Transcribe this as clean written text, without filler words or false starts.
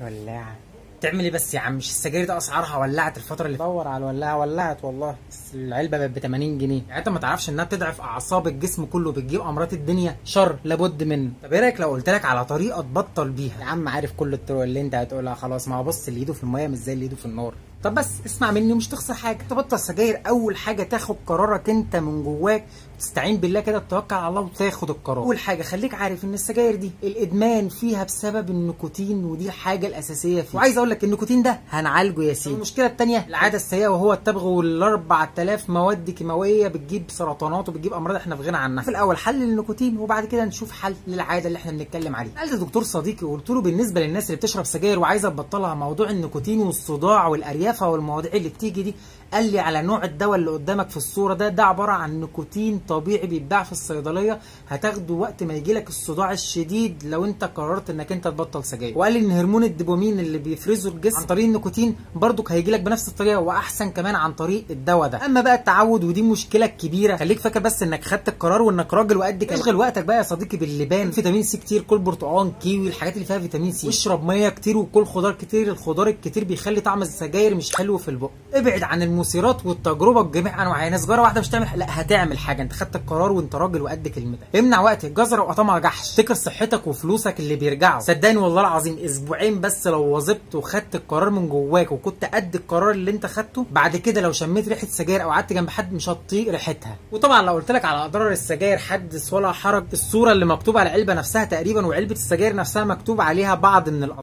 الولاعه تعمل ايه بس يا عم؟ مش السجاير ده اسعارها ولعت الفترة اللي دور على الولاعه، ولعت والله. بس العلبة بقت ب 80 جنيه، يعني انت ما تعرفش انها بتضعف اعصاب الجسم كله، بتجيب امراض الدنيا، شر لابد منه. طب ايه رايك لو قلت لك على طريقه تبطل بيها؟ يا عم عارف كل الطرق اللي انت هتقولها، خلاص ما هو بص اللي ايده في المية مش زي اللي ايده في النار. طب بس اسمع مني ومش تخسر حاجة. تبطل سجاير اول حاجة تاخد قرارك انت من جواك، تستعين بالله كده، تتوكل على الله وتاخد القرار. اول حاجة خليك عارف ان السجاير دي الادمان فيها بسبب النيكوتين، ودي الحاجة الاساسية فيها. وعايز اقول لك النيكوتين ده هنعالجه يا سيدي. المشكلة الثانية العادة السيئة، وهو التبغ وال 4000 مواد كيماوية بتجيب سرطانات وبتجيب امراض احنا في غنى عنها. في الاول حل للنيكوتين وبعد كده نشوف حل للعادة اللي احنا بنتكلم عليه. سالت دكتور صديقي وقلت له بالنسبة للناس اللي بتشرب سجاير وعايزه تبطلها، موضوع النيكوتين والصداع والارياف والمواضيع اللي بتيجي دي، قال لي على نوع الدواء اللي قدامك في الصورة ده، ده عبارة عن نيكوتين طبيعي بيتباع في الصيدلية، هتاخده وقت ما يجي لك الصداع الشديد لو انت قررت انك انت تبطل سجاير. وقال لي ان هرمون الدوبامين اللي بيفرزه الجسم عن طريق النيكوتين برضك هيجي لك بنفس الطريقة واحسن كمان عن طريق الدواء ده. اما بقى التعود ودي مشكلة كبيرة، خليك فاكر بس انك خدت القرار وانك راجل وقد كده. اشغل وقتك بقى يا صديقي باللبان، فيتامين سي كتير، كل برتقان، كيوي، الحاجات اللي فيها فيتامين سي، واشرب مية كتير وكل خضار كتير. الخضار الكتير بيخلي طعم السجاير مش حلو في البق. ابعد عن المثيرات والتجربة بجميع انواعها، يعني سجاره واحدة مش تعمل، لا هتعمل حاجة، انت خدت القرار وانت راجل وقد كلمتك. امنع وقت الجزره وقطمها جحش، افتكر صحتك وفلوسك اللي بيرجعوا. صدقني والله العظيم اسبوعين بس لو واظبت وخدت القرار من جواك وكنت قد القرار اللي انت خدته، بعد كده لو شميت ريحه سجاير او قعدت جنب حد مش هتطيق ريحتها. وطبعا لو قلت لك على اضرار السجاير حدث ولا حرج، الصورة اللي مكتوبة على العلبة نفسها تقريبا وعلبة السجاير نفسها مكتوب عليها بعض من الأضرار.